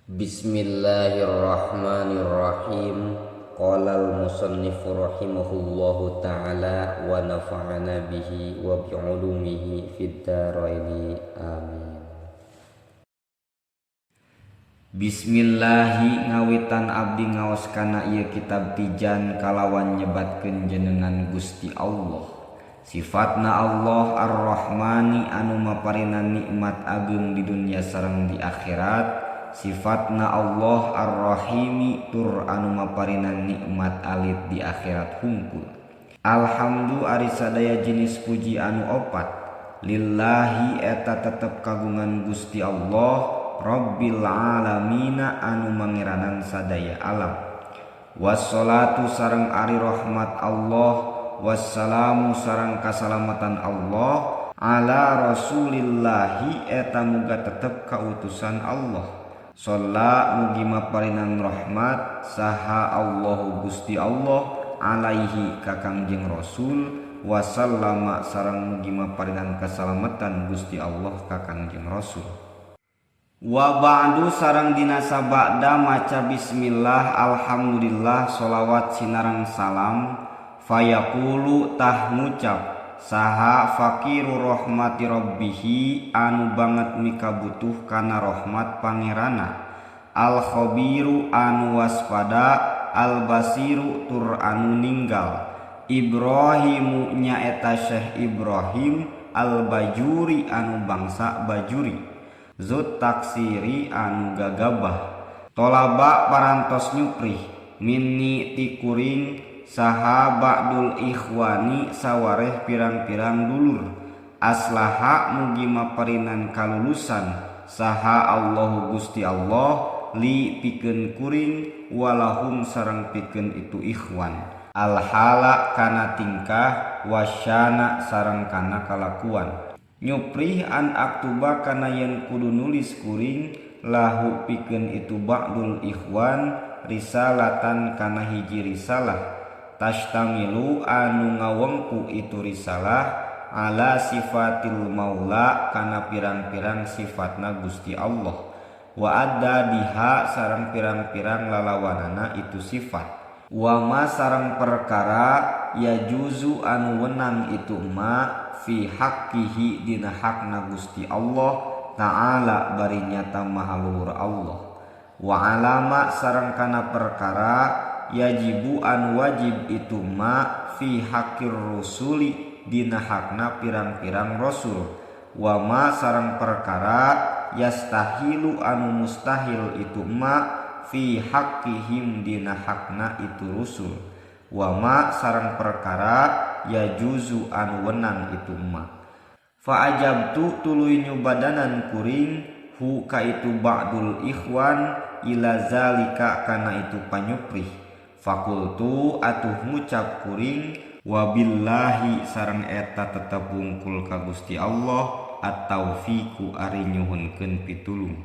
Bismillahirrahmanirrahim. Qala al-musannif rahimahullahu ta'ala wa nafa'ana bihi wa bi'ulumihi fid dharaini, amin. Bismillahi, ngawitan abdi ngaos kana ieu kitab Tijan kalawan nyebatkeun jenengan Gusti Allah. Sifatna Allah Ar-Rahmani anu maparinan nikmat ageung di dunia sareng di akhirat. Sifatna Allah Ar-Rahimi tur anu maparinan nikmat alit di akhirat hungkul. Alhamdu, ari sadaya jenis puji anu opat, lillahi, eta tetep kagungan Gusti Allah, Rabbil alamina, anu mangeranan sadaya alam. Wassalatu, sareng ari rahmat Allah, wassalamu, sareng kasalamatan Allah, ala rasulillahi, eta muga tetep kautusan Allah. Sholla, mugi maparinan rahmat saha Allahu Gusti Allah, alaihi, ka Kangjeng Rasul, wasallama, sareng mugi maparinan kasalamatan Gusti Allah ka Kangjeng Rasul. Wa ba'du, sareng dina sabada maca bismillah, alhamdulillah, sholawat sinareng salam, fayaqulu, tah ngucap saha fakiru rahmati rabbihi, anu banget mikabutuh kana rahmat pangerana, al khabiru, anu waspada, al basiru, tur anu ninggal, Ibrahimu, nyaeta Syekh Ibrahim al Bajuri, anu bangsa Bajuri, Zut taksiri, anu gagabah. Tolaba, parantos nyuprih, minni, ti kuring, saha ba'dul ikhwani, sawareh pirang-pirang dulur. Aslaha, mugi maparinan kalulusan saha Allahu Gusti Allah, li, pikeun kuring, walahum, sareng pikeun itu ikhwan, alhala, kana tingkah, wasyana, sareng kana kalakuan. Nyuprih an aktuba, kana yen kudu nulis kuring, lahu, pikeun itu ba'dul ikhwan, risalatan, kana hiji risalah, tashtamilu, anu ngawengku itu risalah, ala sifatil maula, kana pirang-pirang sifatna Gusti Allah, wa ada diha, sareng pirang-pirang lalawanana itu sifat, wa ma, sareng perkara, ya juzu, anu wenang itu ma, fi haqqihi, dina hakna Gusti Allah, ta'ala, bari nyata maha luhur Allah, wa alama, sareng kana perkara, yajibu, anu wajib itu ma, fi haqqir rusuli, dina hakna pirang-pirang rasul, wa ma, sareng perkara, yastahilu, anu mustahil itu ma, fi haqqihim, dina hakna itu rusul, wa ma, sareng perkara, ya juzu, anu wenang itu ma. Fa ajabtu, tuluy nyubadanan kuring, hu, ka itu ba'dul ikhwan, ila zalika, kana itu panyuprih. Fakultu, atuh ngucap kuring, wabillahi, sareng eta tetep wungkul ka Gusti Allah, at-taufiqu, ari nyuhunkeun pitulung.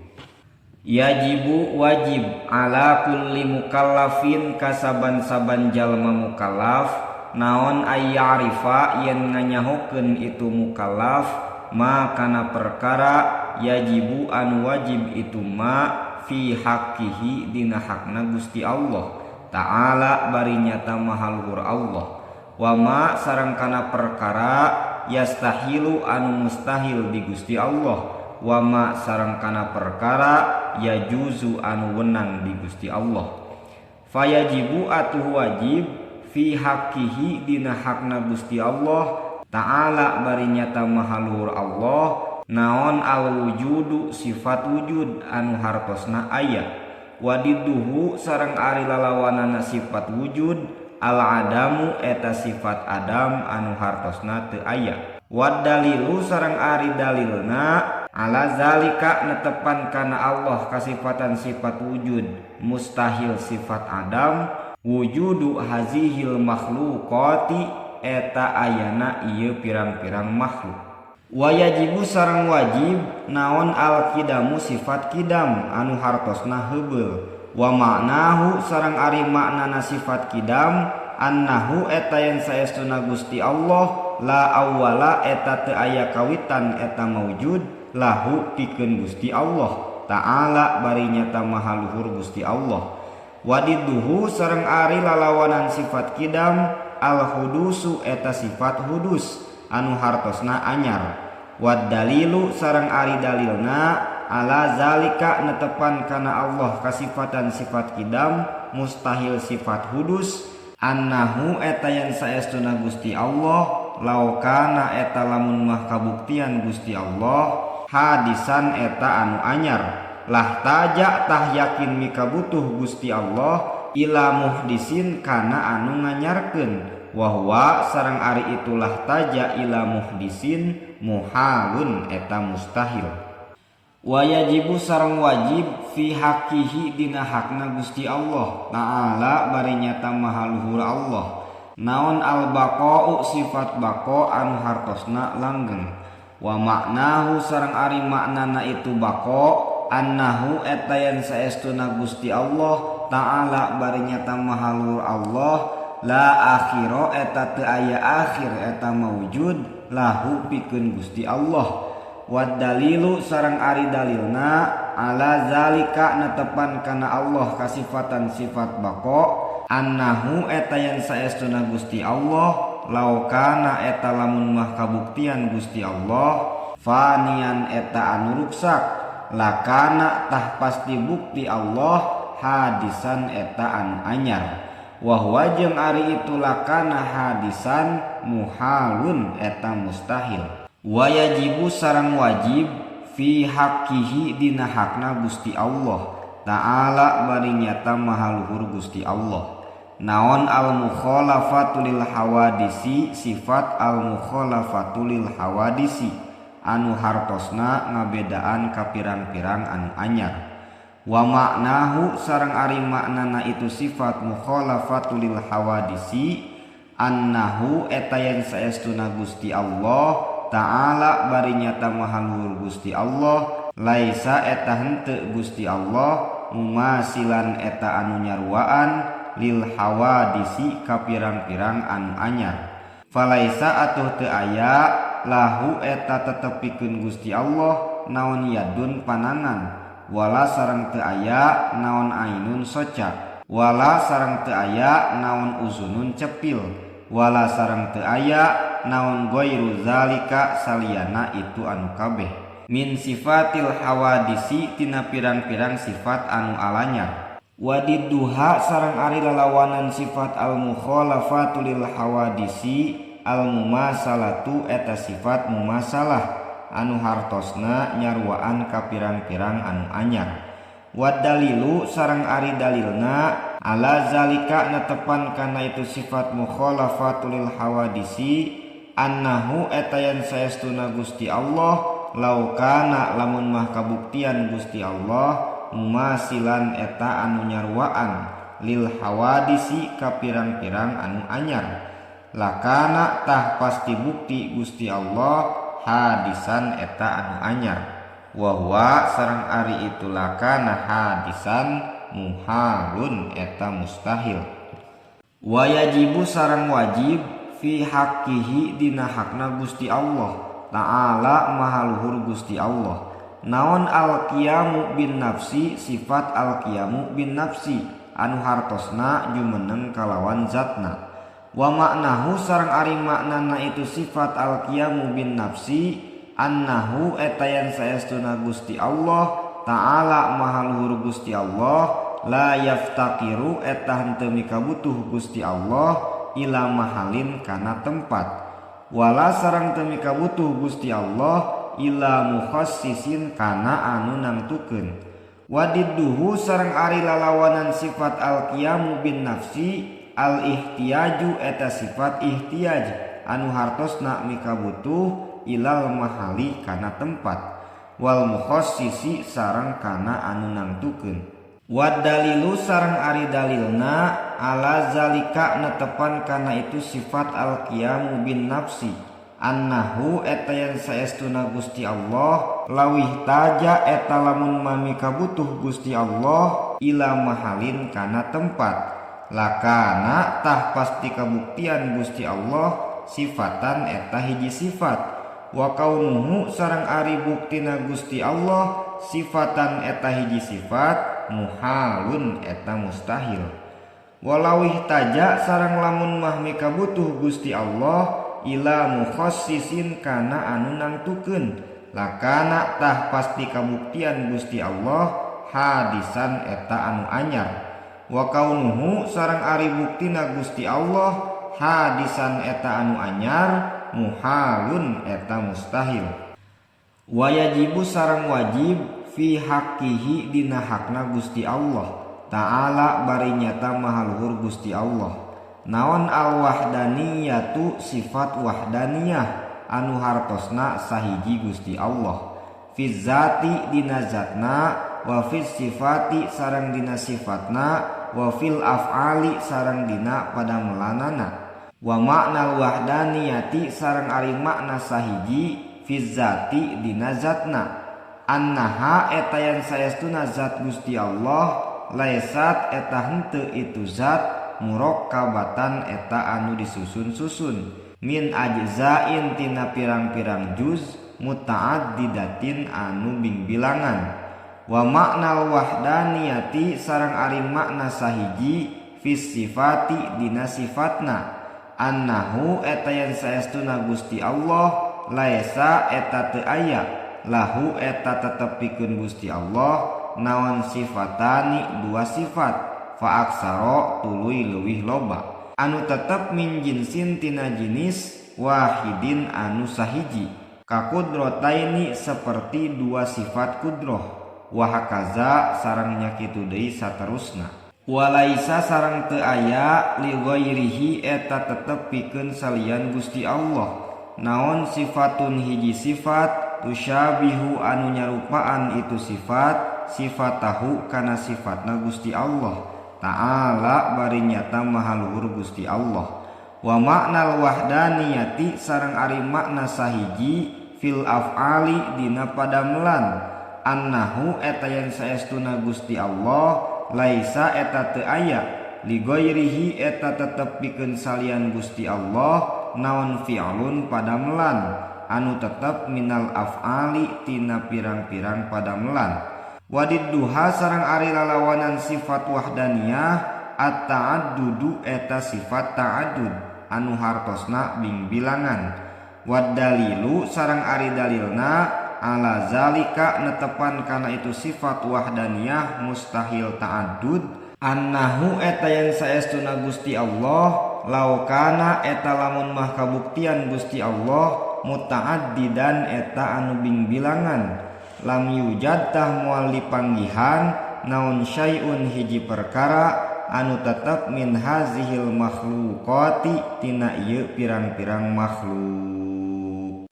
Yajibu, wajib, ala kulli mukallafin, kasaban-saban jalma mukallaf, naon, ayya'rifa, yen nganyahokeun itu mukallaf, ma, kana perkara, yajibu, anu wajib itu ma, fi haqqihi, dina hakna Gusti Allah, ta'ala, bari nyata maha luhur Allah, wa ma, sareng kana perkara, yastahilu, anu mustahil di Gusti Allah, wa ma, sareng kana perkara, yajuzu, anu wenang di Gusti Allah. Fayajibu, atuh wajib, fi haqqihi, dina hakna Gusti Allah, ta'ala, bari nyata maha luhur Allah, naon, al wujudu, sifat wujud anu hartosna aya, wadiduhu, sareng ari lalawanana sifat wujud, al adamu, eta sifat adam anu hartosna teu aya. Wad dalilu, sareng ari dalilna, ala zalika, netepan kana Allah kasifatan sifat wujud, mustahil sifat adam, wujudu hazihil makhluqati, eta ayana ieu pirang-pirang makhluk. Wayajibu, sareng wajib naon, al kidamu, sifat kidam anu hartosna heubeul. Wa maknahu, sareng ari maknana sifat kidam, annahu, eta yen saestuna Gusti Allah, la awwala, eta teu aya kawitan eta maujud, lahu, pikeun Gusti Allah. Ta'ala bari nyata maha luhur Gusti Allah. Wadiduhu sareng ari lalawanan sifat kidam al hudusu eta sifat hudus anu hartosna anyar. Wad dalilu sareng ari dalilna ala zalika netepan kana Allah kasifatan sifat kidam mustahil sifat hudus annahu eta yen saestuna Gusti Allah law kana eta lamun mah kabuktian Gusti Allah hadisan eta anu anyar lah taja tah yakin mikabutuh Gusti Allah ila muhdisin kana anu nganyarkeun wa huwa sareng ari itulah taja ila muhdisin muhalun eta mustahil. Wa yajibu sareng wajib fi haqqihi dina hakna Gusti Allah Ta'ala bari nyata maha luhur Allah naon al baqa'u sifat baqa anu hartosna langgeng wa maknahu sareng ari maknana itu baqa annahu eta yen saestuna Gusti Allah Ta'ala bari nyata maha luhur Allah la akhira eta teu aya akhir eta maujud lahu pikeun Gusti Allah. Wad dalilu sareng ari dalilna ala zalika netepan kana Allah kasifatan sifat baqa annahu eta yen saestuna Gusti Allah law kana eta lamun mah kabuktian Gusti Allah fanian eta anu ruksak lakana tah pasti bukti Allah hadisan eta anu anyar wa huwa jeung ari itu lakana hadisan muhalun eta mustahil. Wa yajibu sareng wajib fi haqqihi dina hakna Gusti Allah Ta'ala bari nyata maha luhur Gusti Allah naon al mukhalafatu lil hawadisi sifat al mukhalafatu lil hawadisi anu hartosna ngabedaan ka pirang-pirang anu anyar wa maknahu sareng ari maknana itu sifat mukhalafatu lil hawadisi annahu eta yen saestuna Gusti Allah Ta'ala bari nyata maha luhur Gusti Allah laisa eta henteu Gusti Allah mumasilan eta anu nyaruaan lil hawadisi ka pirang-pirang anu anyar falaisa atuh teu aya lahu eta tetepikeun Gusti Allah naon yadun panangan wala sareng teu aya naon ainun soca wala sareng teu aya naon uzunun cepil wala sareng teu aya naon ghairu zalika saliyana itu anu kabeh min sifatil hawadisi tina pirang-pirang sifat anu alanyar wadiduha sareng ari lalawanan sifat al mukhalafatu lil hawadisi al mumasalatu eta sifat mumasalah anu hartosna nyaruaan ka pirang-pirang anu anyar wad dalilu sareng ari dalilna ala zalika netepan kana itu sifat mukhalafatu lil hawadisi annahu eta yen saestuna Gusti Allah law kana lamun mah kabuktian Gusti Allah mumasilan eta anu nyaruaan lil hawadisi ka pirang-pirang anu anyar lakana tah pasti bukti Gusti Allah hadisan eta anu anyar wa huwa sareng ari itu lakana hadisan muhalun eta mustahil. Wa yajibu sareng wajib fi haqqihi dina hakna Gusti Allah Ta'ala maha luhur Gusti Allah naon al qiyamu bin nafsi sifat al qiyamu bin nafsi anu hartosna jumeneng kalawan zatna wa maknahu sareng ari maknana itu sifat al qiyamu bin nafsi annahu eta yen saestuna Gusti Allah Ta'ala maha luhur Gusti Allah la yaftaqiru eta henteu mikabutuh Gusti Allah ila mahalin kana tempat wala sareng teu mikabutuh Gusti Allah ila mukhassisin kana anu nangtukeun wadidduhu sareng ari lalawanan sifat al qiyamu bin nafsi al ihtiyaju eta sifat ihtiyaj anu hartosna mikabutuh ilal mahali kana tempat wal mukhassisi sareng kana anu nangtukeun wad dalilu sareng ari dalilna ala zalika netepan kana itu sifat al qiyamu bin nafsi annahu eta yen saestuna Gusti Allah lawih taja eta lamun mami kabutuh Gusti Allah ila mahalin kana tempat lakana tah pasti kabuktian Gusti Allah sifatan eta hiji sifat wa kaunuhu sareng ari buktina Gusti Allah sifatan eta hiji sifat muhalun eta mustahil. Walau ihtaja sareng lamun mah mikabutuh Gusti Allah ila mukhassisin kana anu nangtukeun lakana tah pasti kabuktian Gusti Allah hadisan eta anu anyar. Wa kaunuhu sareng ari buktina Gusti Allah hadisan eta anu anyar muhalun eta mustahil. Wayajibu sareng wajib fi haqqihi dina hakna Gusti Allah Ta'ala bari nyata maha luhur Gusti Allah. Naon al-wahdaniyatu sifat wahdaniyah anu hartosna sahiji Gusti Allah. Fi zati dina zatna wa fi sifati sareng dina sifatna wa fil af'ali sareng dina padamelanana. Wa maknal wahdaniyati sareng ari makna sahiji fi zati dina zatna. Annaha eta yang saestuna zat Gusti Allah laisat eta henteu itu zat murakkabatan eta anu disusun-susun min ajzain tina pirang-pirang juz mutaaddidatin anu bingbilangan. Wa maknal wahdaniyati sareng ari makna sahiji fis sifati dina sifatna annahu eta yang saestuna Gusti Allah laisa eta teu aya lahu eta tetep pikeun Gusti Allah naon sifatani dua sifat fa aksaro tuluy leuwih loba anu tetep min jinsin tina jinis wahidin anu sahiji kakudrotaini seperti dua sifat kudroh wa hakaza sareng nya kitu deui saterusna. Walaisa sareng teu aya li ghairihi eta tetep pikeun salian Gusti Allah naon sifatun hiji sifat tusyabihu anu nyarupaan itu sifat sifatahu kana sifatna Gusti Allah Ta'ala bari nyata maha luhur Gusti Allah. Wa maknal wahdaniyati sareng ari makna sahiji fil af'ali dina padamelan annahu eta yang saestuna Gusti Allah laisa eta teu aya li ghairihi eta tetep pikeun salian Gusti Allah naon fi'lun padamelan anu tetep minal af'ali tina pirang-pirang padamelan. Wadidduha sareng ari lalawanan sifat wahdaniyah at-ta'addudu eta sifat ta'addud anu hartosna bingbilangan. Wad dalilu sareng ari dalilna ala zalika netepan kana itu sifat wahdaniyah mustahil ta'addud annahu eta yang saestuna Gusti Allah laukana eta lamun mah kabuktian Gusti Allah muta'addidan eta anu bingbilangan lam yujad tah moal dipanggihan naon syai'un hiji perkara anu tetep min hazihil makhluqati tina ieu pirang-pirang makhluk.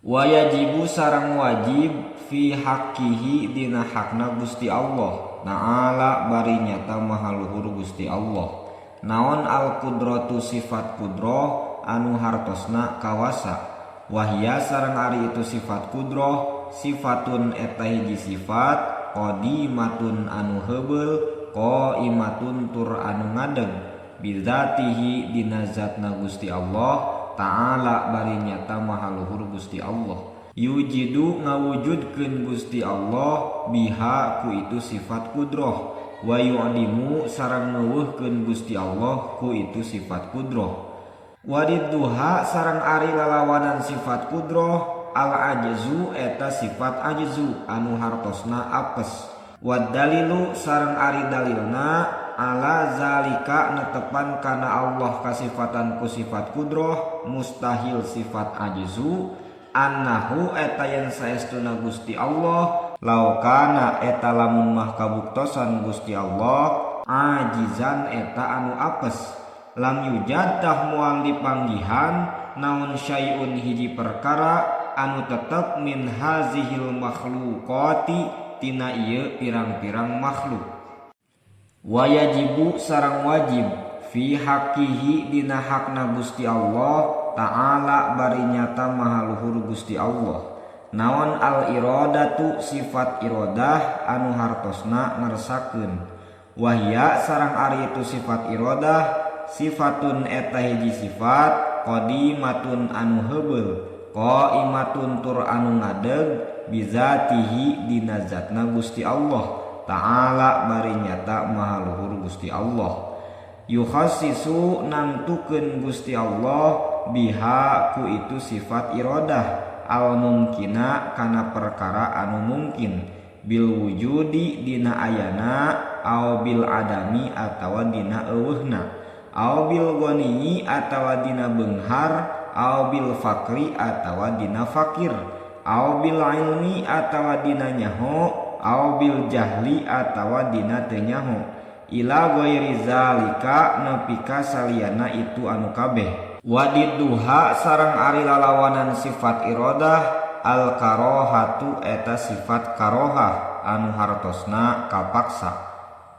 Wayajibu sareng wajib fi haqqihi dina hakna Gusti Allah Ta'ala bari nyata maha luhur Gusti Allah. Naon al qudratu sifat kudroh anu hartosna kawasa wahya sareng ari itu sifat kudroh sifatun eta hiji sifat qadimatun anu heubeul qaimatun tur anu ngadeg bizatihi dina zatna Gusti Allah Ta'ala bari nyata maha luhur Gusti Allah. Yujidu ngawujudkeun Gusti Allah biha ku itu sifat kudroh wa yu'dimu sareng ngeuweuhkeun Gusti Allah ku itu sifat kudroh. Wadidduha sareng ari lalawanan sifat kudroh al ajzu eta sifat ajzu anu hartosna apes. Wad dalilu sareng ari dalilna ala zalika netepan kana Allah kasifatan ku sifat kudroh mustahil sifat ajzu annahu eta yang saestuna Gusti Allah laukana eta lamun mah kabuktosan Gusti Allah ajizan eta anu apes lam yujad tah moal dipanggihan naon syai'un hiji perkara anu tetep min hazihil makhluqati tina ieu pirang-pirang makhluk. Wayajibu sareng wajib fi haqqihi dina hakna Gusti Allah Ta'ala bari nyata maha luhur Gusti Allah. Naon al iradatu sifat iradah anu hartosna ngersakeun wahya sareng ari itu sifat iradah sifatun eta hiji sifat qadimatun anu heubeul qaimatun tur anu ngadeg Bizatihi dina zatna Gusti Allah Ta'ala bari nyata maha luhur Gusti Allah. Yukhassisu nangtukeun Gusti Allah biha ku itu sifat iradah al mumkina kana perkara anu mungkin bil wujudi dina ayana au bil adami atawa dina eueuhna au bil ghani atawa dina beunghar au bil fakri atawa dina fakir au bil ilmi atawa dina nyaho au bil jahli atawa dina teu nyaho ila ghairi zalika nepi ka saliyana itu anu kabeh. Wadiduha sareng ari lalawanan sifat iradah al karohatu eta sifat karohah anu hartosna kapaksa.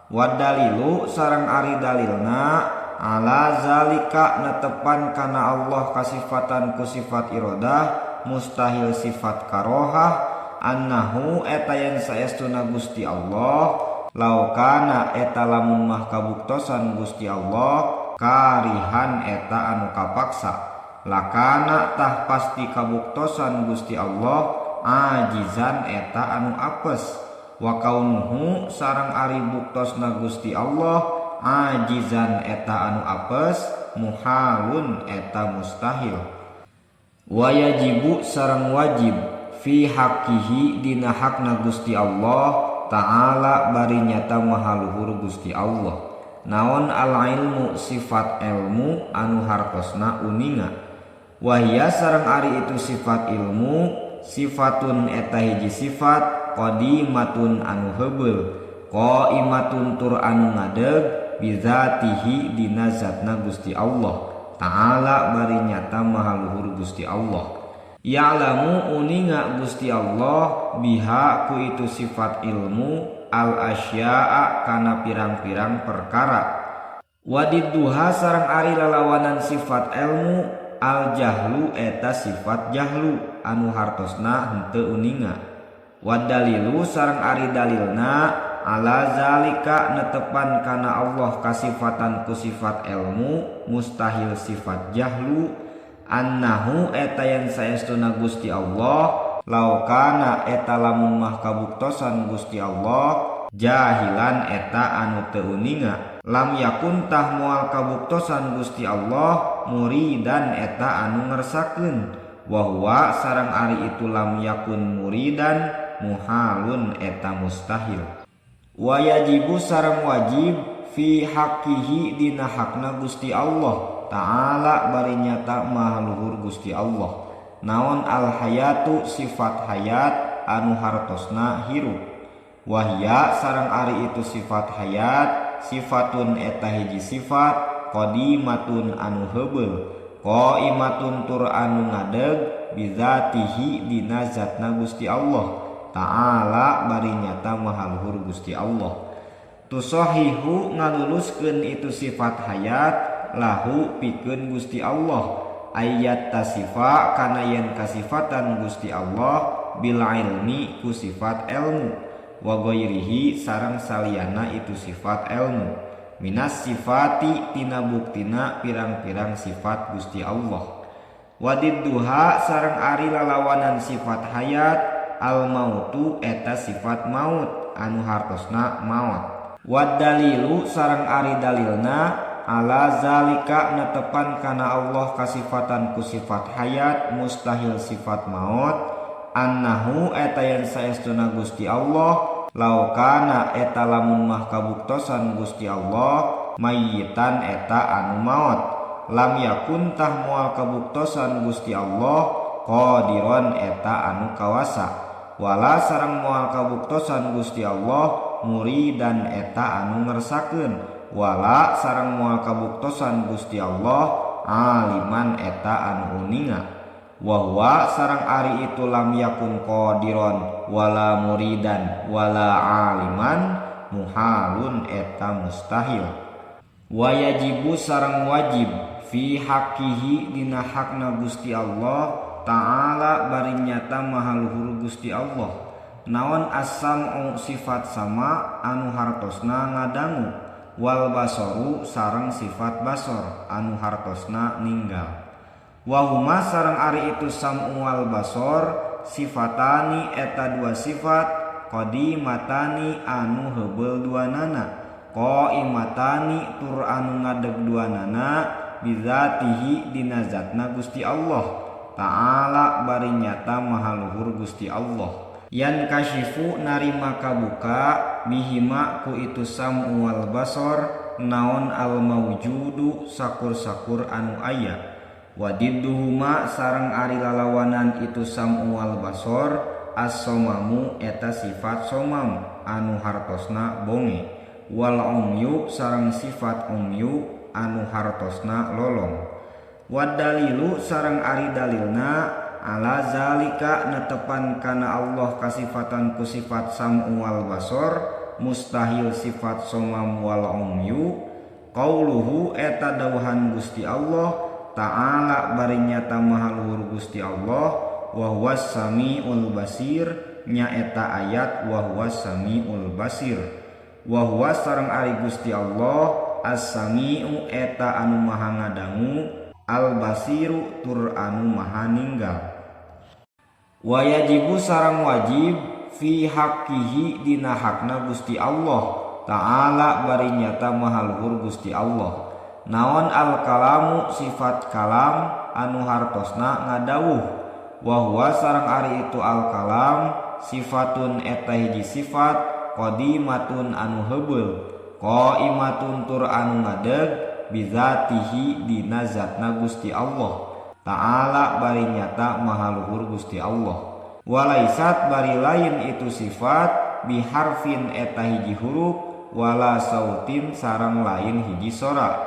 Wadalilu sareng ari dalilna ala zalika netepan kana Allah kasifatan ku sifat iradah mustahil sifat karohah annahu eta yen saestuna Gusti Allah laukana eta lamun mah kabuktosan Gusti Allah karihan eta anu kapaksa lakana tah pasti kabuktosan Gusti Allah ajizan eta anu apes wa kaunuhu sareng ari buktosna Gusti Allah ajizan eta anu apes muhalun eta mustahil. Wayajibu sareng wajib fi haqqihi dina hakna Gusti Allah Ta'ala bari nyata maha luhur Gusti Allah. Naon al ilmu sifat ilmu anu hartosna uninga. Wahia sareng ari itu sifat ilmu sifatun eta hiji sifat qadimatun anu heubeul qaimatun tur anu ngadeg bizatihi dina zatna Gusti Allah Ta'ala bari nyata maha luhur Gusti Allah. Ya'lamu uninga Gusti Allah biha ku itu sifat ilmu al asya'a kana pirang-pirang perkara. Wadidduha sareng ari lalawanan sifat ilmu al jahlu eta sifat jahlu anu hartosna henteu uninga. Wadalilu sareng ari dalilna ala zalika netepan kana Allah kasifatan ku sifat ilmu mustahil sifat jahlu annahu eta yen saestuna Gusti Allah laukana eta lamun mah kabuktosan Gusti Allah jahilan eta anu teu uninga lam yakun tah moal kabuktosan Gusti Allah muridan eta anu ngersakeun wa huwa sareng ari itu lam yakun muridan muhalun eta mustahil. Wayajibu sareng wajib fi haqqihi dina hakna Gusti Allah Ta'ala bari nyata maha luhur Gusti Allah. Naon al hayatu sifat hayat anu hartosna hirup. Wahia sareng ari itu sifat hayat sifatun eta hiji sifat qadimatun anu heubeul qaimatun tur anu ngadeg bizatihi dina zatna Gusti Allah Ta'ala bari nyata maha luhur Gusti Allah. Tusahihu ngaluluskeun itu sifat hayat lahu pikeun Gusti Allah ayat tasifa kana yen kasifatan Gusti Allah bil ilmi ku sifat ilmu wa ghairihi sareng saliyana itu sifat ilmu minas sifati tina buktina pirang-pirang sifat Gusti Allah. Wadidduha sareng ari lalawanan sifat hayat al mautu eta sifat maut anu hartosna maut. Wadalilu sareng ari dalilna ala zalika netepan kana Allah kasifatan ku sifat hayat mustahil sifat maut annahu eta yen saestuna Gusti Allah laukana eta lamun mah kabuktosan Gusti Allah mayitan eta anu maut lam yakun tah moal kabuktosan Gusti Allah qadiron eta anu kawasa wala sareng moal kabuktosan Gusti Allah muridan eta anu ngersakeun wala sareng moal kabuktosan Gusti Allah aliman eta anu uninga wa huwa sareng ari itu lam yakun qadiron wala muridan wala aliman muhalun eta mustahil. Wayajibu sareng wajib fi haqqihi dina hakna Gusti Allah Ta'ala bari nyata maha luhur Gusti Allah. Naon as-sam'u sifat sama anu hartosna ngadangu wal basoru sareng sifat basor anu hartosna ninggal. Wahuma sareng ari itu sam'u wal basor sifatani eta dua sifat qadimatani anu heubeul duanana qaimatani tur anu ngadeg duanana bizatihi dina zatna Gusti Allah Ta'ala bari nyata maha luhur Gusti Allah. Yan kasyifu narima kabuka bihima ku itu sam'u wal basor naon al maujudu sakur-sakur anu aya wadidduhuma sareng ari lalawanan itu sam'u wal basor as-somamu eta sifat somam anu hartosna bonge wal umyu sareng sifat umyu anu hartosna lolong wadalilu sareng ari dalilna ala zalika netepan kana Allah kasifatan ku sifat sam'u wal basor mustahil sifat somam wal umyu qauluhu eta dawuhan Gusti Allah ta'ala bari nyata maha luhur Gusti Allah wa huwas samiul basir nyaeta ayat wa huwas samiul basir wa huwa sareng ari Gusti Allah as-sami'u eta anu maha ngadangu al basiru tur anu maha ninggal. Wayajibu sareng wajib fi haqqihi dina hakna Gusti Allah Ta'ala bari nyata maha luhur Gusti Allah naon al kalamu sifat kalam anu hartosna ngadawuh wa huwa sareng ari itu al kalam sifatun eta hiji sifat qadimatun anu heubeul qaimatun tur anu ngadeg bizatihi dina zatna Gusti Allah Ta'ala bari nyata maha luhur Gusti Allah walaisat bari lain itu sifat biharfin eta hiji huruf wala sautin sareng lain hiji sora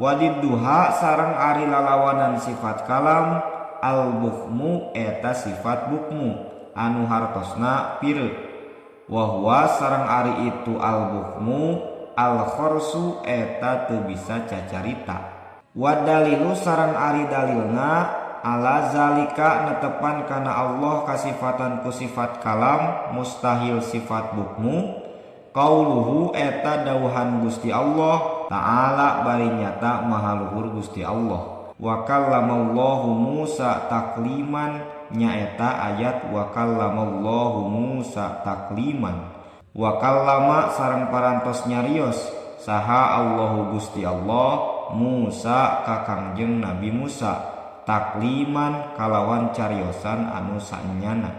wadidduha sareng ari lalawanan sifat kalam al bukmu eta sifat bukmu anu hartosna pireuk wa huwa sareng ari itu al bukmu al khorsu eta teu bisa cacarita. Wadalilu sareng ari dalilna ala zalika netepan kana Allah kasifatan ku sifat kalam mustahil sifat bukmu qauluhu eta dawuhan Gusti Allah Ta'ala bari nyata maha luhur Gusti Allah wa kallamallahu Musa takliman nyaeta ayat wa kallamallahu Musa takliman wa kallama sareng parantos nyarios saha Allahu Gusti Allah Musa ka Kangjeng Nabi Musa takliman kalawan cariosan anu saenyana.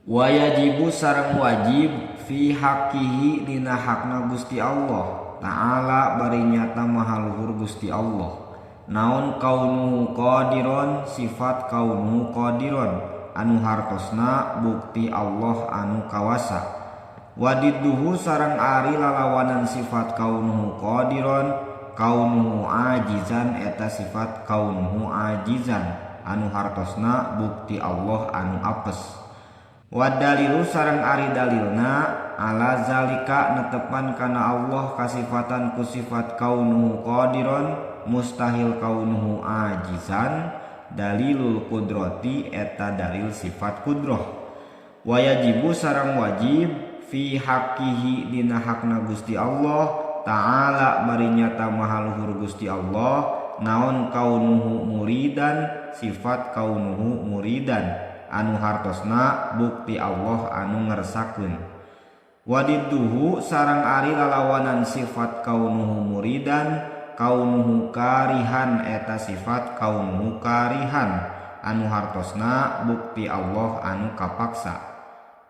Wayajibu sareng wajib fi haqqihi dina hakna Gusti Allah Ta'ala bari nyata maha luhur Gusti Allah naon kaunuhu qadiron sifat kaunuhu qadiron anu hartosna bukti Allah anu kawasa wadidduhu sareng ari lalawanan sifat kaunuhu qadiron kaunuhu ajizan eta sifat kaunuhu ajizan anu hartosna bukti Allah anu apes. Wadalilu sareng ari dalilna ala zalika netepan kana Allah kasifatan ku sifat kaunuhu qadiron mustahil kaunuhu ajizan dalilul qudrati eta dalil sifat kudroh. Wayajibu sareng wajib fi haqqihi dina hakna Gusti Allah Ta'ala bari nyata maha luhur Gusti Allah naon kaunuhu muridan sifat kaunuhu muridan anu hartosna bukti Allah anu ngersakeun wadidduhu sareng ari lalawanan sifat kaunuhu muridan kaunuhu karihan eta sifat kaunuhu karihan anu hartosna bukti Allah anu kapaksa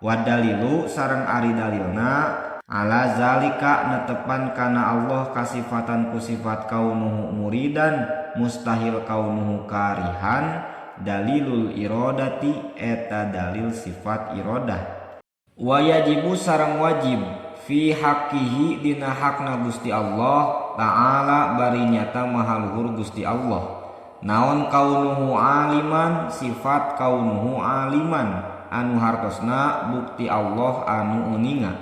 wadalilu sareng ari dalilna ala zalika netepan kana Allah kasifatan ku sifat kaunuhu muridan mustahil kaunuhu karihan dalilul irodati eta dalil sifat irodah. Wayajibu sareng wajib fi haqqihi dina hakna Gusti Allah Ta'ala bari nyata maha luhur Gusti Allah naon kaunuhu aliman sifat kaunuhu aliman anu hartosna bukti Allah anu uninga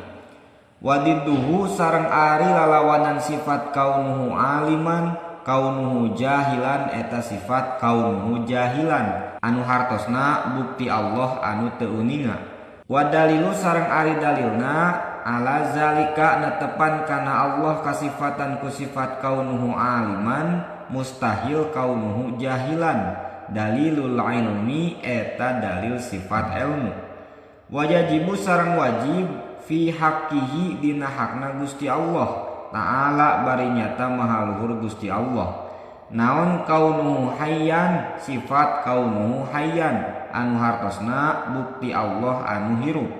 wadidduhu sareng ari lalawanan sifat kaunuhu aliman kaunuhu jahilan eta sifat kaunuhu jahilan anu hartosna bukti Allah anu teu uninga wadalilu sareng ari dalilna ala zalika netepan kana Allah kasifatan ku sifat kaunuhu aliman mustahil kaunuhu jahilan Dalilul ilmi eta dalil sifat ilmu. Wajibu sareng wajib fi haqqihi dina hakna Gusti Allah Ta'ala bari nyata maha luhur Gusti Allah. Naon kaunuhu hayyan sifat kaunuhu hayyan anu hartosna bukti Allah anu hirup.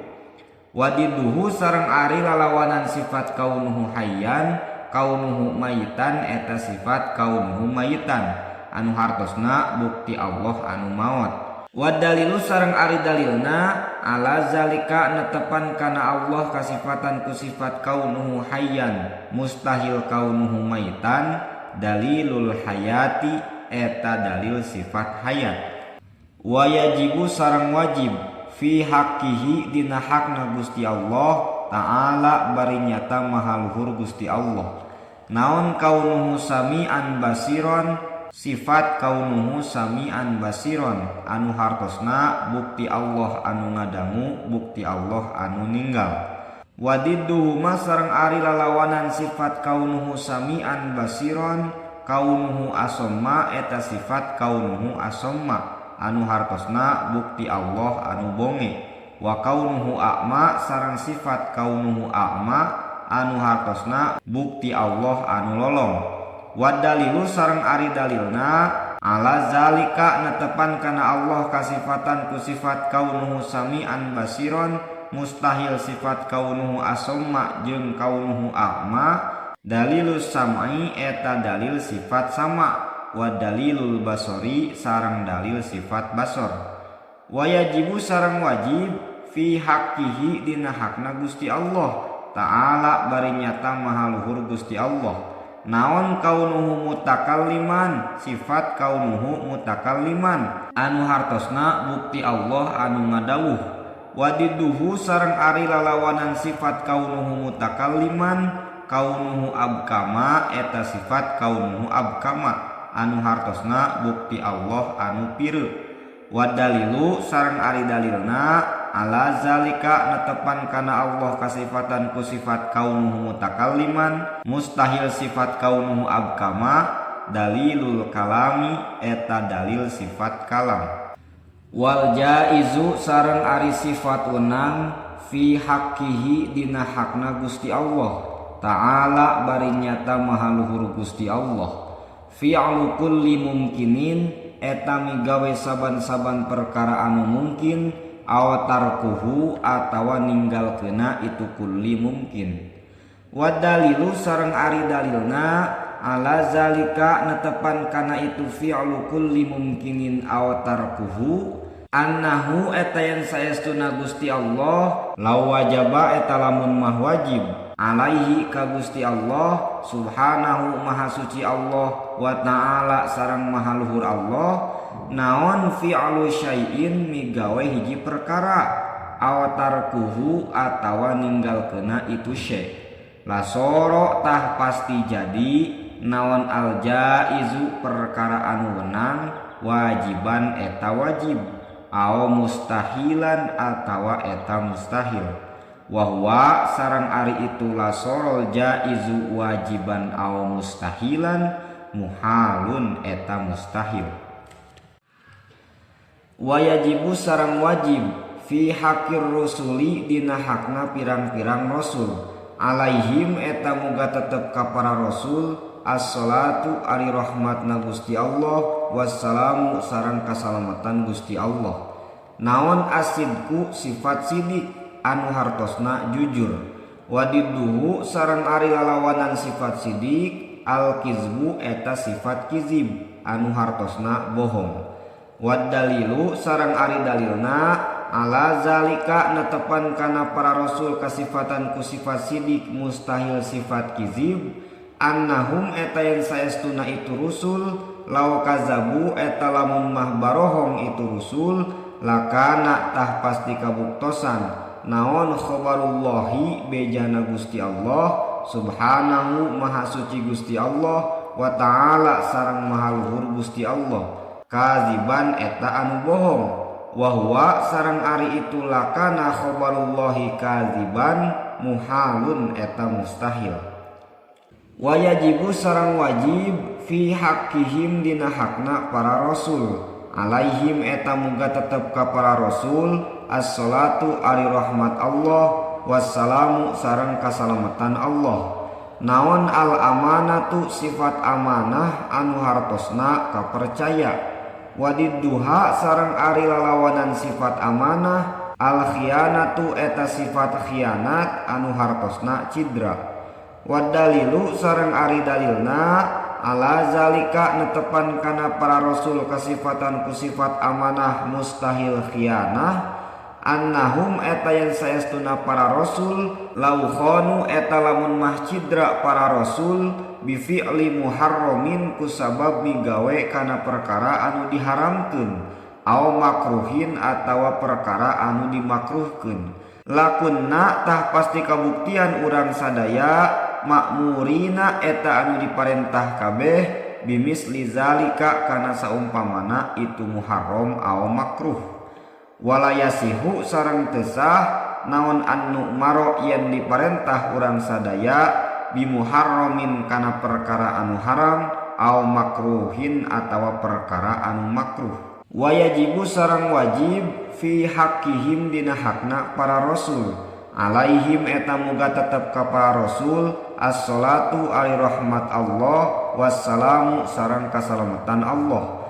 Wadiduhu sareng ari lalawanan sifat kaunuhu hayyan kaunuhu mayitan eta sifat kaunuhu mayitan anu hartosna bukti Allah anu maot. Wadalilu sareng ari dalilna ala zalika netepan kana Allah kasifatan ku sifat kaunuhu hayyan mustahil kaunuhu mayitan dalilul hayati eta dalil sifat hayat. Wayajibu sareng wajib fi haqqihi dina hakna Gusti Allah Ta'ala bari nyata maha luhur Gusti Allah. Naon kaunuhu sami'an basiron sifat kaunuhu sami'an basiron anu hartosna bukti Allah anu ngadangu bukti Allah anu ninggal. Wadidduhuma sareng ari lalawanan sifat kaunuhu sami'an basiron kaunuhu asomma eta sifat kaunuhu asomma anu hartosna bukti Allah anu bonge. Wa kaunuhu a'ma sareng sifat kaunuhu a'ma anu hartosna bukti Allah anu lolong. Wa dalilu sareng ari dalilna ala zalika netepan kana Allah kasifatan ku sifat kaunuhu sami'an basiron mustahil sifat kaunuhu asomma jeung kaunuhu a'ma dalilus sam'i eta dalil sifat sama wa dalilul basori sareng dalil sifat basor. Wayajibu sareng wajib fi haqqihi dina hakna Gusti Allah Ta'ala bari nyata maha luhur Gusti Allah. Naon kaunuhu mutakalliman sifat kaunuhu mutakalliman anu hartosna bukti Allah anu ngadawuh. Wadiduhu sareng ari lalawanan sifat kaunuhu mutakalliman kaunuhu abkama eta sifat kaunuhu abkama anu hartosna bukti Allah anu pireut. Wadalilu sareng ari dalilna ala zalika netepan kana Allah kasifatan ku sifat kaunuhu mutakalliman mustahil sifat kaunuhu abkama dalilul kalami eta dalil sifat kalam. Wal jaizu sareng ari sifat wenang fi haqqihi dina hakna Gusti Allah Ta'ala bari nyata maha luhur Gusti Allah. Fi'lu kulli mumkinin eta migawe saban-saban perkara anu mungkin aw tarkuhu atawa ninggalkeuna itu kulli mungkin. Wa dalilu sareng ari dalilna ala zalika netepan kana itu fi'lu kulli mumkinin aw tarkuhu annahu eta yen saestuna Gusti Allah law wajaba eta lamun mah wajib alaihi ka Gusti Allah subhanahu maha suci Allah wa ta'ala sareng maha luhur Allah naon fi'lu syai'in migawe hiji perkara aw tarkuhu atawa ninggalkeuna itu syai' lasoro tah pasti jadi naon al jaizu perkara anu wenang wajiban eta wajib aw mustahilan atawa eta mustahil. Wahwa sareng ari itu lasorol jaizu wajiban aw mustahilan muhalun eta mustahil. Wayajibu sareng wajib fi haqqir rusuli dina hakna pirang-pirang rasul alaihim eta muga tetep ka para rasul assalatu ari rahmatna Gusti Allah wassalamu sareng kasalamatan Gusti Allah. Naon asidku sifat sidik anu hartosna jujur. Wadiduhu sareng ari lalawanan sifat sidik al kizbu eta sifat kizib anu hartosna bohong. Wadalilu sareng ari dalilna ala zalika netepan kana para rasul kasifatan ku sifat sidik mustahil sifat kizib annahum eta yen saestuna itu rusul law kazabu eta lamun mah barohong itu rusul lakana tah pasti kabuktosan naon khabarullahi bejana Gusti Allah subhanahu maha suci Gusti Allah wa ta'ala sareng maha luhur Gusti Allah kaziban eta anu bohong. Wa huwa sareng ari itu lakana khabarullahi kaziban muhalun eta mustahil. Wayajibu sareng wajib fi haqqihim dina hakna para rasul Alaihim eta muga tetep ka para rasul assalatu ari rahmat Allah wassalamu sareng kasalamatan Allah. Naon al amanatu sifat amanah anu hartosna kapercaya. Wadidduha sareng ari lalawanan sifat amanah al khianatu eta sifat khianat anu hartosna cidra. Wadalilu sareng ari dalilna ala zalika netepan kana para rasul kasifatan ku sifat amanah mustahil khianah annahum eta yen saestuna para rasul lau khanu eta lamun mah cidra para rasul bi fi'li muharramin ku sabab migawe kana perkara anu diharamkeun au makruhin atawa perkara anu dimakruhkeun lakunna tah pasti kabuktian urang sadaya makmurina eta anu diparentah kabeh bimisli zalika kana saumpamana itu muharram au makruh walayasihu sareng teu sah naon anu maro yen diparentah urang sadaya bimuharramin kana perkara anu haram au makruhin atawa perkara anu makruh wayajibu sareng wajib fi haqqihim dina hakna para rasul alaihim eta muga tetep ka para rasul assalatu ari rahmat Allah wassalamu sareng kasalamatan Allah.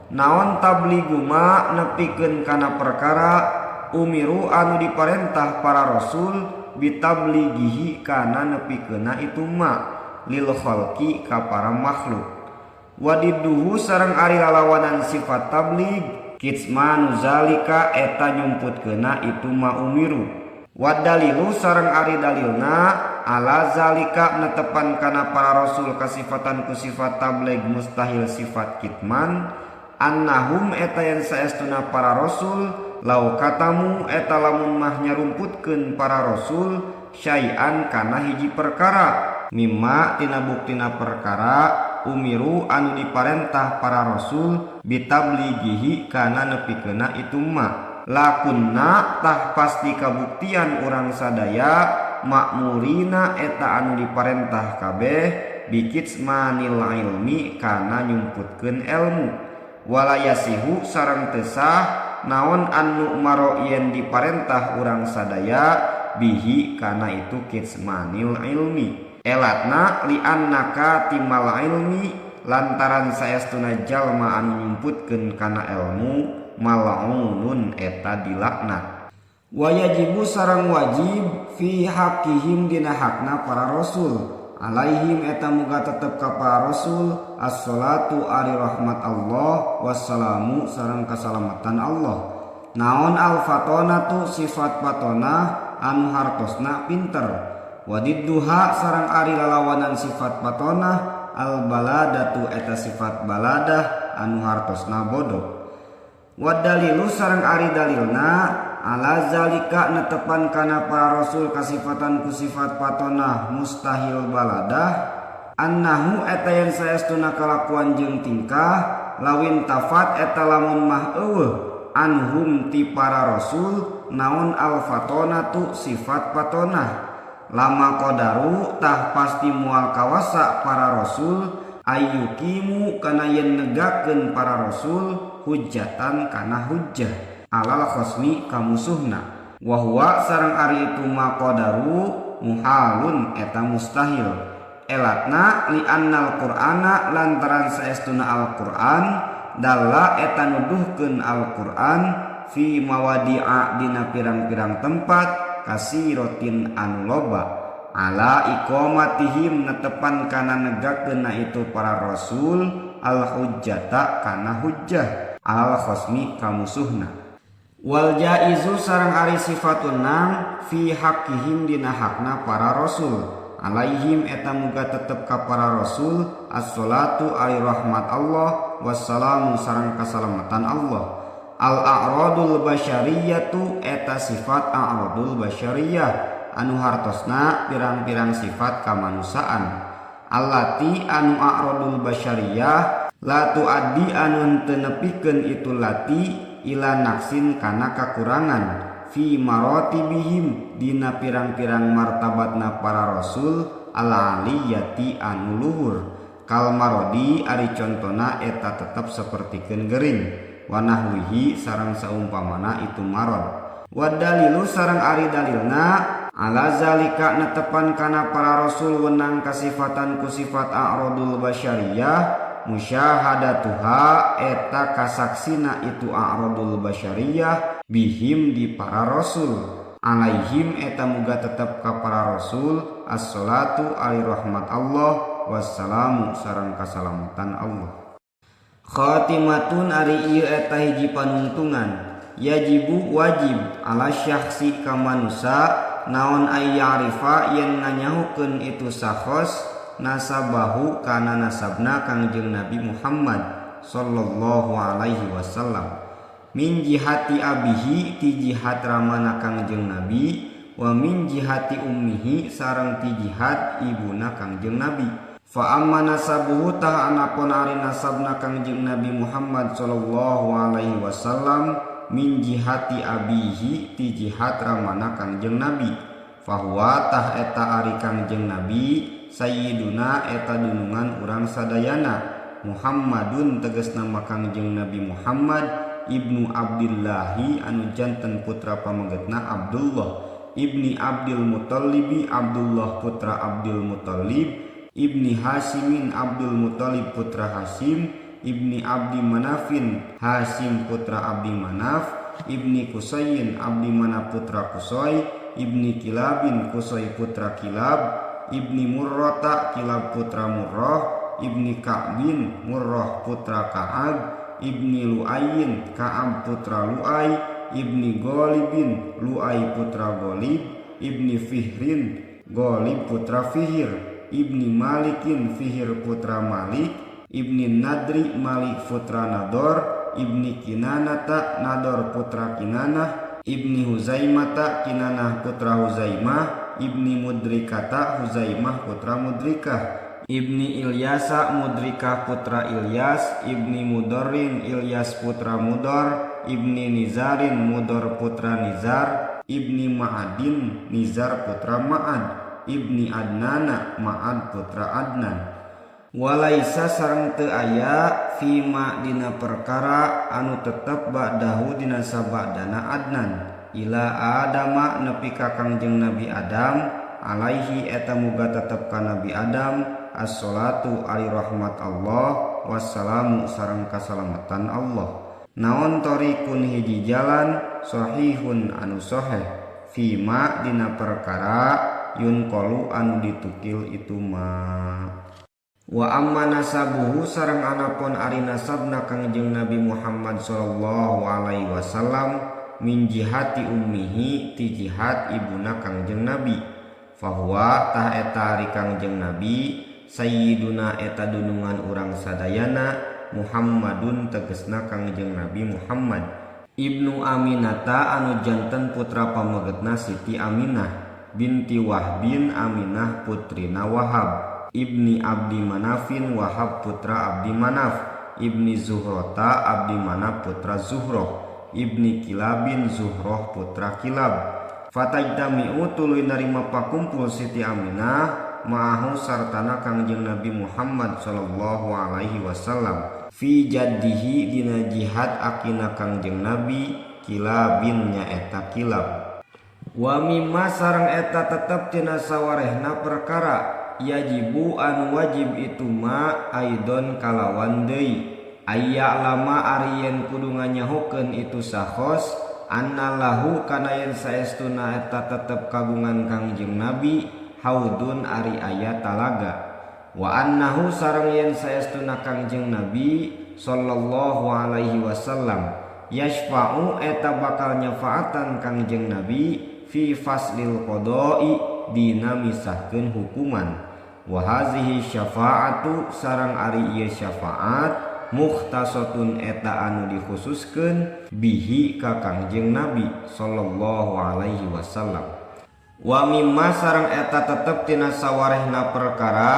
Naon tabligu ma nepikeun kana perkara umiru anu diparentah para rasul bitablighihi kana nepikeunna itu ma lil khalqi ka para makhluk. Wadidduhu sareng ari lalawanan sifat tabligh kitsmanu zalika eta nyumputkeunna itu ma umiru. Wadalilu sareng ari dalilna ala zalika netepan kana para rasul kasifatan ku sifat tabligh mustahil sifat kitman annahum eta yen saestuna para rasul lau katamu eta lamun mah nyarumputkeun para rasul syai'an kana hiji perkara mimma tina buktina perkara umiru anu diparentah para rasul bitablighihi kana nepikeunna itu ma lakunna tah pasti kabuktian urang sadaya makmurina eta anu diparentah kabeh bikitsmanil ilmi kana nyumputkeun ilmu walayasihu sareng teu sah naon anu maro yen diparentah urang sadaya bihi kana itu kitsmanil ilmi elatna li annaka timal ilmi lantaran saestuna jalma anu nyumputkeun kana ilmu mal'unun eta dilaknat. Wayajibu sareng wajib fi haqqihim dina hakna para rasul alaihim eta muga tetep ka para rasul assalatu ari rahmat Allah wassalamu sareng kasalamatan Allah. Naon al fatonatu sifat fatonah anu hartosna pinter wadidduha sareng ari lalawanan sifat fatonah al baladatu eta sifat baladah anu hartosna bodoh. Wadalilu sareng ari dalilna ala zalika netepan kana para rasul kasifatan ku sifat fatonah mustahil baladah annahu eta yen saestuna kalakuan jeung tingkah lawin tafat eta lamun mah eueuh anhum ti para rasul naon al fatonatu sifat fatonah lama qadaru tah pasti moal kawasa para rasul ayyukimu kana yen negakeun para rasul hujjatan kana hujjah alal khosmi kamusuhna wa huwa sareng ari itu maqadaru muhalun eta mustahil elatna li annal qur'ana lantaran saestuna Al-Qur'an dalla eta nuduhkeun Al-Qur'an fi mawadi'a dina pirang-pirang tempat kasirotin anu loba ala iqamatihim netepan kana negakeunna itu para rasul al hujjata kana hujjah al khosmi kamusuhna. Wal jaizu sareng ari sifatun nang fi haqqihim dina hakna para rasul alaihim eta muga tetep ka para rasul assalatu ari rahmat Allah wassalamu sareng kasalamatan Allah. Al a'radul basyariyatu eta sifat a'radul basyariyah anu hartosna pirang-pirang sifat kamanusiaan allati anu a'radul basyariyah la tuaddi anu teu nepikeun itu lati ila naksin kana kakurangan fi maratibihim dina pirang-pirang martabatna para rasul al-aliyati anu luhur kal marodi ari contona eta tetep sapertikeun gering Wa nahwihi sareng saumpamana itu marad. Wa dalilu sareng ari dalilna ala zalika netepan kana para rasul wenang kasifatan ku sifat a'radul basyariyah musyahadatuha eta kasaksina itu a'radul basyariyah bihim di para rasul. Alaihim eta muga tetep ka para rasul as-salatu ari rahmat Allah wassalamu sareng kasalamatan Allah. Khatimatun ari ieu eta hiji panungtungan yajibu wajib ala syakhsi ka manusa naon ayyarifa yen nganyahukeun itu sakhos nasabahu kana nasabna Kangjeng Nabi Muhammad sallallahu alaihi wasallam. Min jihati abihi ti jihad ramana Kangjeng Nabi wa min jihati ummihi sareng ti jihad ibuna Kangjeng Nabi. Fa amma nasabuhu tah anapun ari nasabna Kangjeng Nabi Muhammad sallallahu alaihi wasallam min jihati abihi ti jihad ramana Kangjeng Nabi. Fahuwa tah eta ari Kangjeng Nabi sayyiduna eta dunungan urang sadayana Muhammadun tegasna Kangjeng Nabi Muhammad Ibnu Abdillahi anu janten putra pamegetna Abdullah Ibni Abdul Muttalibi Abdullah putra Abdul Muttalib Ibni Hasyimin Abdul Muttalib putra Hasyim Ibni Abdi Manafin Hasyim putra Abdi Manaf Ibni Kusayin Abdi Manaf putra Kusoy Ibni Kilabin Kusoy putra Kilab Ibni Murrata Kilab putra Murrah Ibni Ka'bin Murrah putra Ka'ab Ibni Lu'ayin Ka'ab putra Lu'ay Ibni Ghalibin Lu'ay putra Ghalib Ibni Fihrin Ghalib putra Fihir Ibni Malikin Fihir putra Malik Ibni Nadri Malik putra Nador Ibni Kinanata Nador putra Kinanah Ibni Huzaimata Kinanah putra Huzaimah Ibni Mudrikata Huzaimah putra Mudrikah Ibni Ilyasa Mudrikah putra Ilyas Ibni Mudorin Ilyas putra Mudor Ibni Nizarin Mudor putra Nizar Ibni Ma'adin Nizar putra Ma'ad Ibni Adnana Ma'ad putra Adnan. Walaisa sareng teu aya fima dina perkara anu tetep ba'dahu dina sabadana Adnan ila Adama nepi ka Kangjeng Nabi Adam alaihi eta muga tetep ka Nabi Adam as-salatu ari rahmat Allah wassalamu sareng kasalamatan Allah. Naon torikun hiji jalan sahihun anu sahih fima dina perkara yunqalu anu ditukil itu ma. Wa amma nasabuhu sareng anapun ari nasabna Kangjeng Nabi Muhammad sallallahu alaihi wasallam min jihati ummihi ti jihad ibuna Kangjeng Nabi fahuwa tah eta ari Kangjeng Nabi sayyiduna eta dunungan urang sadayana Muhammadun tegesna Kangjeng Nabi Muhammad Ibnu Aminata anu janten putra pamegetna Siti Aminah binti Wahbin Aminah putrina Wahab Ibni Abdi Manafin Wahab putra Abdi Manaf Ibni Zuhrota Abdi Manaf putra Zuhroh Ibni Kilabin Zuhroh putra Kilab. Fatajtami'u tuluy narima pakumpul Siti Aminah ma'ahu sartana Kangjeng Nabi Muhammad sallallahu alaihi wasallam fi jaddihi dina jihad akina Kangjeng Nabi Kilabin nyaeta Kilab. Wa mimma sareng eta tetep tina sawarehna perkara yajibu anu wajib itu ma aidon kalawan deui aya lama ari yen kudu nganyahukeun itu sakhos annalahu kana yen saestuna eta tetep kagungan Kangjeng Nabi haudun ari aya talaga wa annahu sareng yen saestuna Kangjeng Nabi sallallahu alaihi wasallam yashfa'u eta bakal nyafaatan Kangjeng Nabi fi faslil qada'i dina misahkeun hukuman. Wa hazihi syafa'atu sareng ari ieu syafaat mukhtasatun eta anu dikhususkeun bihi ka Kangjeng Nabi sallallahu alaihi wasallam. Wa mimma sareng eta tetep tina sawarehna perkara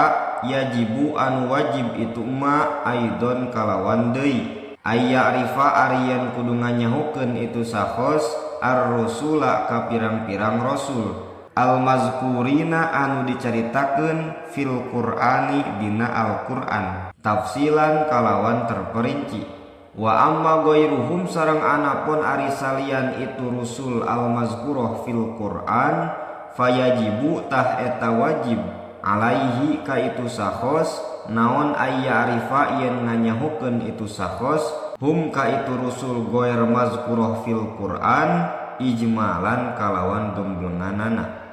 yajibu anu wajib itu ma aidon kalawan deui aya rifa ari yen kudu nganyahukeun itu sakhos ar-rasula ka pirang-pirang rasul al-mazkurina anu dicaritakeun fil Qur'ani dina Al-Qur'an tafsilan kalawan terperinci. Wa amma ghairuhum sareng anapun ari salian itu rusul al-mazkurah fil Quran fayajibu tah eta wajib alaihi ka itu sakhos naon ayya arifa yen nganyahukeun itu sakhos hum ka itu rusul ghair mazkurah fil Quran ijmalan kalawan gemblenganana.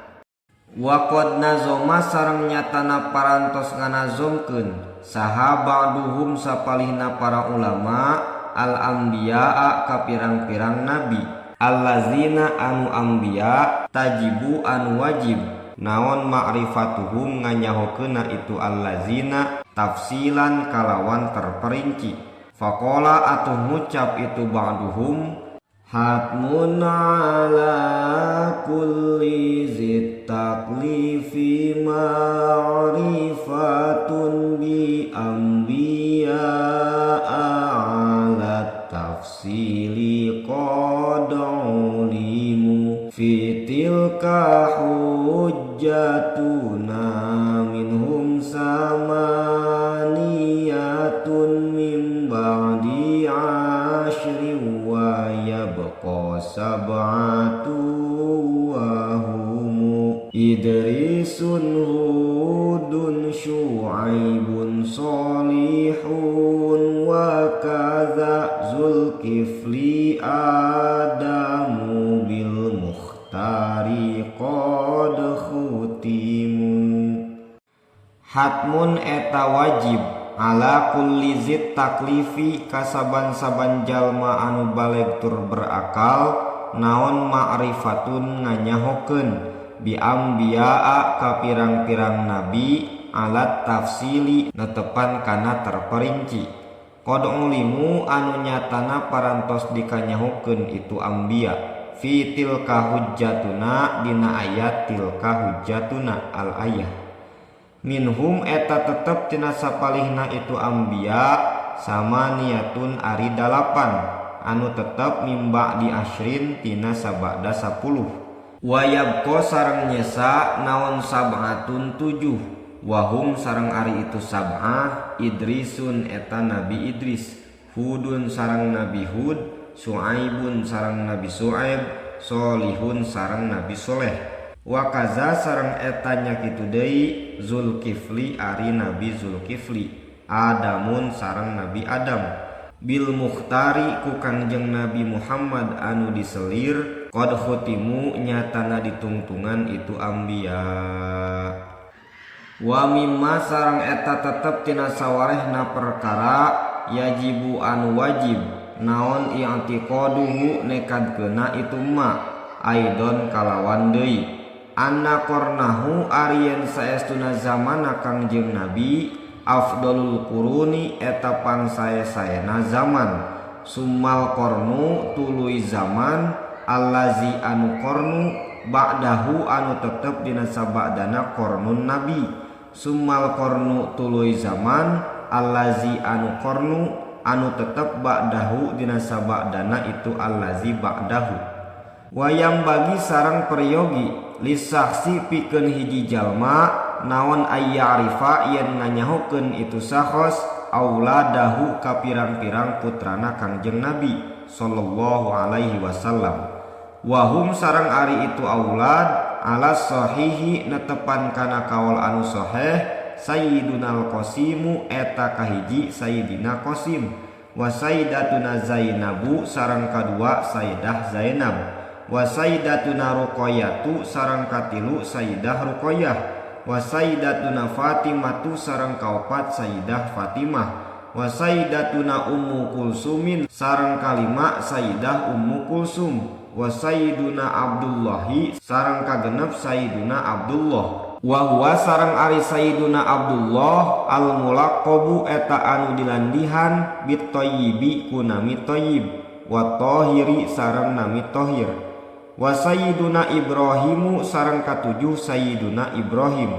Wa qad nazoma sareng nyatana parantos nganazomkeun saha ba'duhum sapalihna para ulama al-anbiya'a ka pirang-pirang nabi allazina anu anbiya tajibu anu wajib naon ma'rifatuhum nganyahokeunna itu allazina tafsilan kalawan terperinci. Faqala atuh ngucap itu ba'duhum hatmun ala kulli zit taklifi ma'rifatun bi anbiya ala tafsili qad ulimu fi tilka hujjatuna minhum samaniyatun min ba'di ashri wa yabqa sab'atu wa humu Idrisun Hudun Syu'aibun Solihun wa kadza Zulkifli Adamu bil Mukhtari qad khutimu. Hatmun eta wajib ala kulli zit taklifi kasaban-saban jalma anu baleg tur berakal naon ma'rifatun nganyahokeun bi anbiya'a ka pirang-pirang nabi alat tafsili netepan kana terperinci. Qad ulimu anu nyatana parantos dikanyahokeun itu anbiya fi tilka hujjatuna dina ayat tilka hujjatuna al ayah. Minhum eta tetep tina sapalihna itu anbiya samaniyatun ari 8 anu tetep mimba di ashrin tina sabada 10. Wayabqa sareng nyesa naon sab'atun 7 wahum sareng ari itu sab'ah Idrisun eta Nabi Idris, Hudun sareng Nabi Hud, Su'aibun sareng Nabi Su'aib, Solihun sareng Nabi Soleh. Wa kaza sareng eta nya kitu deui Zulkifli ari Nabi Zulkifli, Adamun sareng Nabi Adam. Bil Mukhtari ku Kangjeng Nabi Muhammad anu diselir qad khutimu nyatana ditungtungan itu anbiya. Wa mimma sareng eta tetep tina sawarehna perkara yajibu anu wajib naon i'tiqaduhu nekadkeuna itu ma aidon kalawan deui anna qarnahu arien saestuna zamana Kangjeng Nabi afdalul quruni eta pangsae-saena zaman summal qarnu tuluy zaman allazi anu qarnu ba'dahu anu tetep dina sabadana qarnun nabi summal qarnu tuluy zaman allazi anu qarnu anu tetep ba'dahu dina sabadana itu allazi ba'dahu. Wayang bagi sarang peryogi lisaksi pikeun hiji jalma naon ayyarifa yen nganyahokeun itu sakhos auladahu ka pirang-pirang putrana Kangjeng Nabi sallallahu alaihi wasallam. Wahum sareng ari itu aulad ala sahihi netepan kana kaul anu sahih Sayyidunal Qasimu eta kahiji Sayyidina Qasim wa Sayyidatuna Zainabu sareng kadua Sayyidah Zainab wa Sayyidatuna Ruqayyatu sareng katilu Sayyidah Ruqayyah wa Sayyidatuna Fatimatu sareng kaopat Sayyidah Fatimah wa Sayyidatuna Ummu Kulsumin sareng kalima Sayyidah Ummu Kulsum wa Sayyiduna Abdullahi sareng kagenep Sayyiduna Abdullah wa huwa sareng ari Sayyiduna Abdullah al mulaqabu eta anu dilandihan bit thayyibi ku nami thayyib wa tahiri sareng nami tahir wa Sayyiduna Ibrahimu sareng katujuh Sayyiduna Ibrahim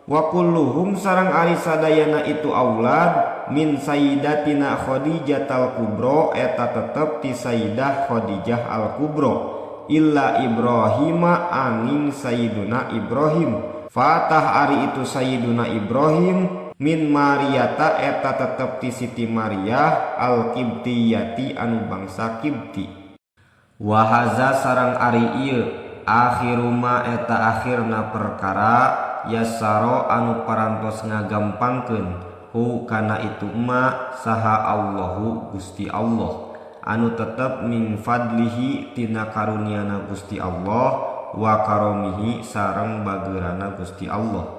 wa kulluhum sareng ari sadayana itu aulad min Sayyidatina Khadijatal Kubra eta tetep ti Sayyidah Khadijah al Kubra illa Ibrahima angin Sayyiduna Ibrahim. Fatah ari itu Sayyiduna Ibrahim Min Mariyata eta tetep ti Siti Maryah al-Qibtiyati anu bangsa Qibti. Wa haza sareng ari ieu akhiruma eta akhirna perkara yasaro anu parantos ngagampangkeun hu kana itu ma saha Allahu Gusti Allah anu tetep min fadlihi tina karuniana Gusti Allah wa karomihi sareng bageurana Gusti Allah.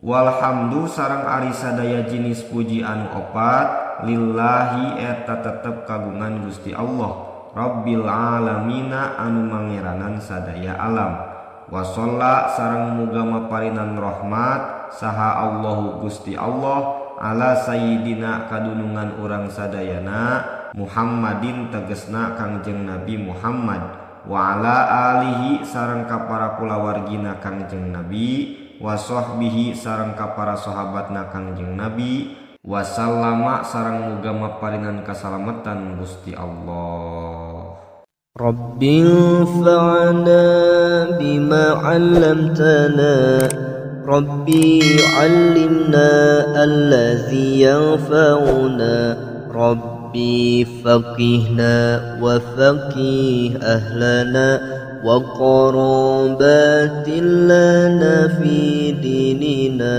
Walhamdu sareng ari sadaya jinis puji anu opat lillahi eta tetep kagungan Gusti Allah Rabbil alamina anu mangeranan sadaya alam. Wa sholla sareng muga maparinan rahmat saha Allahu Gusti Allah ala sayyidina kadunungan urang sadayana Muhammadin tegesna Kangjeng Nabi Muhammad wa ala alihi sareng ka para kulawargina Kangjeng Nabi wa sahbihi sareng ka para sahabatna Kangjeng Nabi wa sallama sareng muga maparinan kasalamatan Gusti Allah. Rabbi anfa'na bima 'allamtana Rabbi 'allimna allazi yanfa'una Rabbi faqihna wa faqih ahlana wa qarabatin lana fi dinina.